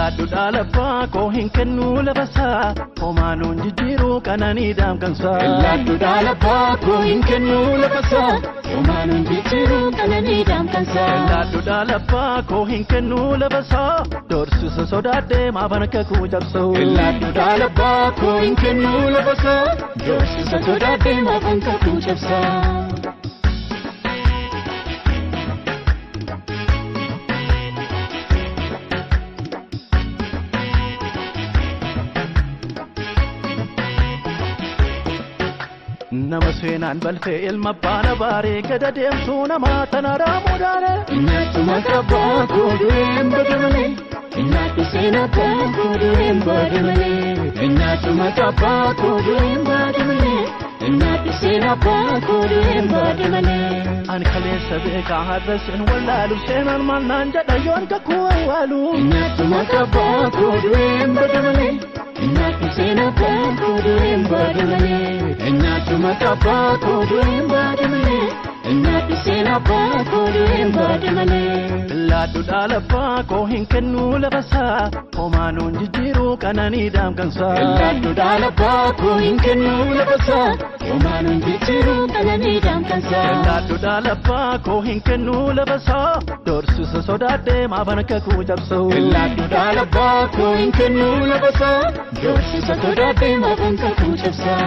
Illaaddu dhaalabbaa koo hin kennuu lafasaa homaanuun jijjiiruu qananii daamkansaa. Illaaddu dhaalabbaa koo hin kennuu lafasaa homaanuun jijjiiruu qananii daamkansaa. Illaaddu dhaalabbaa koo hin kennuu lafasaa doorsisa sodaadhee maafan akka kuu cabsuu. Illaaddu dhaalabbaa koo hin kennuu lafasaa doorsisa sodaadhee maafan kakuu cabsaa. Nama seenaan balfee ilma baana baaree gada deemtuu namaa tana raamuu daane. Nyaattu maqaa koo dureen bada malee. Nyaattu seenaa koo dureen bada malee. Nyaattu maqaa koo dureen bada malee. Nyaattu seenaa koo dureen bada malee. An kaleessa beekaa har'a sin wallaalu seenaan maal naan jedha yoon kakuu awwaalu. Nyaattu maqaa koo dureen bada malee. Nyaattu seenaa koo dureen bada malee. Nyaattu maqaa koo dureen bada malee. Nyaattu seenaa koo dureen bada malee. Illaaddu dhaalabbaa koo hin kennuu lafasaa homaanuun jijjiiruu qananii daamkansaa. Illaaddu dhaalabbaa koo hin kennuu lafasaa homaanuun jijjiiruu qananii daamkansaa. Illaaddu dhaalabbaa koo hin kennuu lafasaa doorsisa sodaadhee maafan akka kuu cabsuu. Illaaddu dhaalabbaa koo hin kennuu lafasaa doorsisa sodaadhee maafan kakuu cabsaa.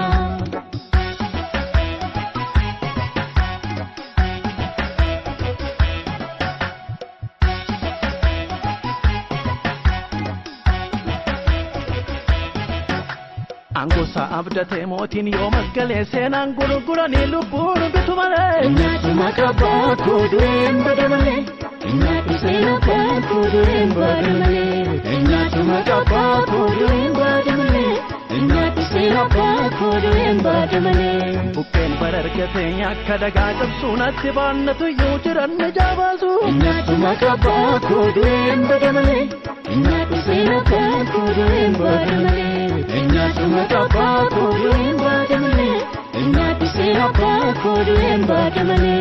Angosa abdatee mootiin yoo masgalee seenaan gurguranii lubbuun bitu malee. Nyaattu maqaa koo dureen bada malee. Nyaattu seenaa koo dureen bada malee. Nyaattu maqaa koo dureen bada malee. Nyaattu seenaa koo dureen bada malee. Buqqeen barargatee akka dhagaa cabsuu natti baannatu iyyuu jiran ni jabaasu. Nyaattu maqaa koo dureen bada malee. Nyaattu seenaa koo dureen bada malee. Nyaattu maqaa koo dureen bada malee. Nyaattu seenaa koo dureen bada malee.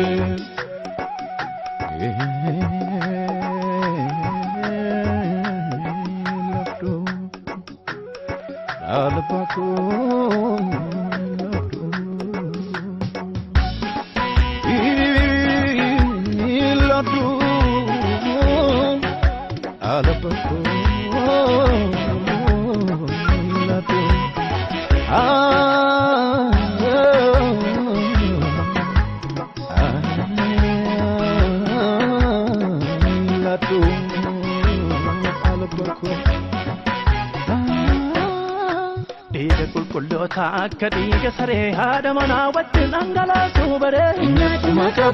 Dhiiga qulqulloota akka dhiiga saree haadha manaa wajjin dhangalaasuu baree. Nyaattu maqaa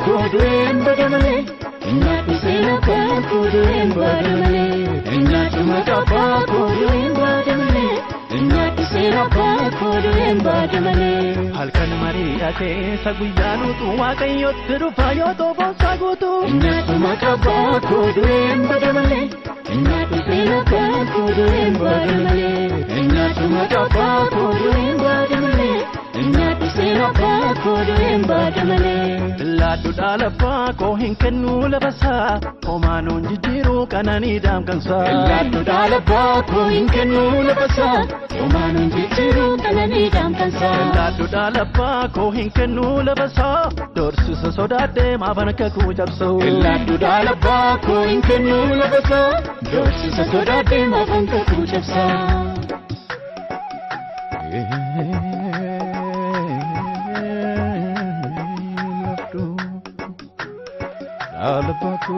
koo dureen bada malee. Nyaattu seenaa koo dureen bada malee. Nyaattu maqaa koo dureen bada malee. Nyaattu seenaa koo dureen bada malee. Halkan mari'atee isa guyyaa nuutu waaqayyotti dhufa yoo xoofoonsaa guutu. Nyaattu maqaa koo dureen bada malee. Nyaattu seenaa koo dureen bada malee. Nyaattu maqaa koo dureen bada malee. Nyaattu seenaa koo dureen bada malee. Illaaddu dhaalabbaa koo hin kennuu lafasaa homaanuun jijjiiruu qananii daamkansaa. Illaaddu dhaalabbaa koo hin kennuu lafasaa homaanuun jijjiiruu qananii daamkansaa. Illaaddu dhaalabbaa koo hin kennuu lafasaa doorsisa sodaadhee maafan akka kuu cabsuu. Illaaddu dhaalabbaa koo hin kennuu lafasaa doorsisa sodaadhee maafan kakuu cabsaa. Alabako.